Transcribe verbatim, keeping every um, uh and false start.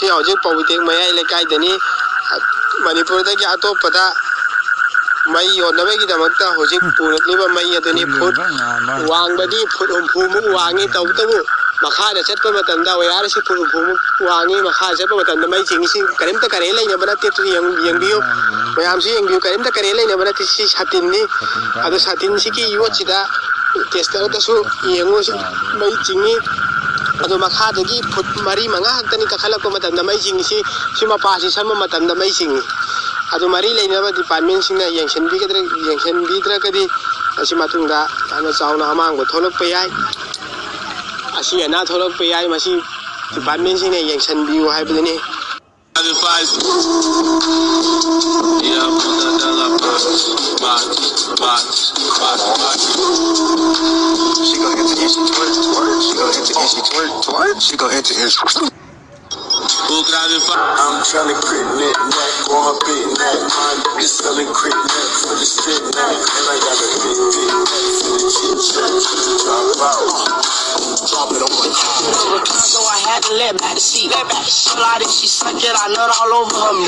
ꯁꯤ ꯍꯧꯖꯤꯛ ꯄꯧꯕꯤꯇꯦꯛ ꯃꯌꯥꯏ ꯂꯩꯀꯥꯏꯗꯅꯤ꯫ ꯃꯅꯤꯄꯨꯔꯗꯒꯤ ꯑꯇꯣꯞꯄꯗ ꯃꯩ ꯌꯣꯟꯅꯕꯒꯤꯗꯃꯛꯇ ꯍꯧꯖꯤꯛ ꯄꯨꯔꯛꯂꯤꯕ ꯃꯩ ꯑꯗꯨꯅꯤ꯫ ꯐꯨꯠ ꯋꯥꯡꯕꯗꯤ ꯐꯨꯠ ꯍꯨꯝꯐꯨꯃꯨꯛ ꯋꯥꯡꯉꯤ꯫ ꯇꯧꯕꯇꯕꯨ ꯃꯈꯥꯗ ꯆꯠꯄ ꯃꯇꯝꯗ ꯋꯥꯌꯔ ꯑꯁꯤ ꯐꯨꯠ ꯍꯨꯝꯐꯨꯃꯨꯛ ꯋꯥꯡꯉꯤ꯫ ꯃꯈꯥꯗ ꯆꯠꯄ ꯃꯇꯝꯗ ꯃꯩ ꯆꯤꯡꯉꯤꯁꯤ ꯀꯔꯤꯝꯇ ꯀꯔꯦꯟ ꯂꯩꯅꯕ ꯅꯠꯇꯦ꯫ ꯑꯗꯨ ꯌꯦꯡ-, ꯌꯦꯡꯕꯤꯌꯨ꯫ ꯃꯌꯥꯝꯁꯨ ꯌꯦꯡꯕꯤꯌꯨ꯫ ꯀꯔꯤꯝꯇ ꯀꯔꯦꯟ ꯂꯩꯅꯕ ꯅꯠꯇꯦ꯫ ꯁꯤ ꯁꯥꯇꯤꯟꯅꯤ꯫ ꯑꯗꯣ ꯁꯥꯇꯤꯟꯁꯤꯒꯤ ꯌꯣꯠꯁꯤꯗ ꯇꯦꯁꯇꯔꯗꯁꯨ ꯌꯦꯡꯉꯨ꯫ ꯁꯤ ꯃꯩ ꯆꯤꯡꯉꯤ꯫ ꯑꯗꯣ ꯃꯈꯥꯗꯒꯤ ꯐꯨꯠ ꯃꯔꯤ ꯃꯉꯥ ꯈꯛꯇꯅꯤ ꯀꯥꯈꯠꯂꯛꯄ ꯃꯇꯝꯗ ꯃꯩ ꯆꯤꯡꯉꯤꯁꯤ꯫ ꯁꯤ ꯃꯄꯥꯁꯤ ꯁꯝꯕ ꯃꯇꯝꯗ ꯃꯩ ꯆꯤꯡꯉꯤ꯫ ꯑꯗꯨ ꯃꯔꯤ ꯂꯩꯅꯕ ꯗꯤꯄꯥꯔꯠꯃꯦꯟꯁꯤꯡꯅ ꯌꯦꯡꯁꯤꯟꯕꯤꯒꯗ꯭ꯔ-, ꯌꯦꯡꯁꯤꯟꯕꯤꯗ꯭ꯔꯒꯗꯤ ꯃꯁꯤ ꯃꯇꯨꯡꯗ ꯌꯥꯝꯅ ꯆꯥꯎꯅ ꯑꯃꯥꯡꯕ ꯊꯣꯛꯂꯛꯄ ꯌꯥꯏ, ꯑꯁꯤ ꯑꯅꯥ ꯊꯣꯛꯂꯛꯄ ꯌꯥꯏ꯫ ꯃꯁꯤ ꯗꯤꯄꯥꯔꯠꯃꯦꯟꯁꯤꯡꯅ ꯌꯦꯡꯁꯤꯟꯕꯤꯌꯨ ꯍꯥꯏꯕꯗꯨꯅꯤ꯫ She gon' hit the issue, twerk, twerk. She gon' hit the issue, twerk, twerk. She gon' hit the issue. I'm tryna creep neck, neck on her big neck. My niggas selling creep neck for the stick neck. And I got a big, big neck for the chit chat. Drop out. Drop it on my car. Ricardo, I had to let back the seat. Let back the seat. She suck it, I nut all over her.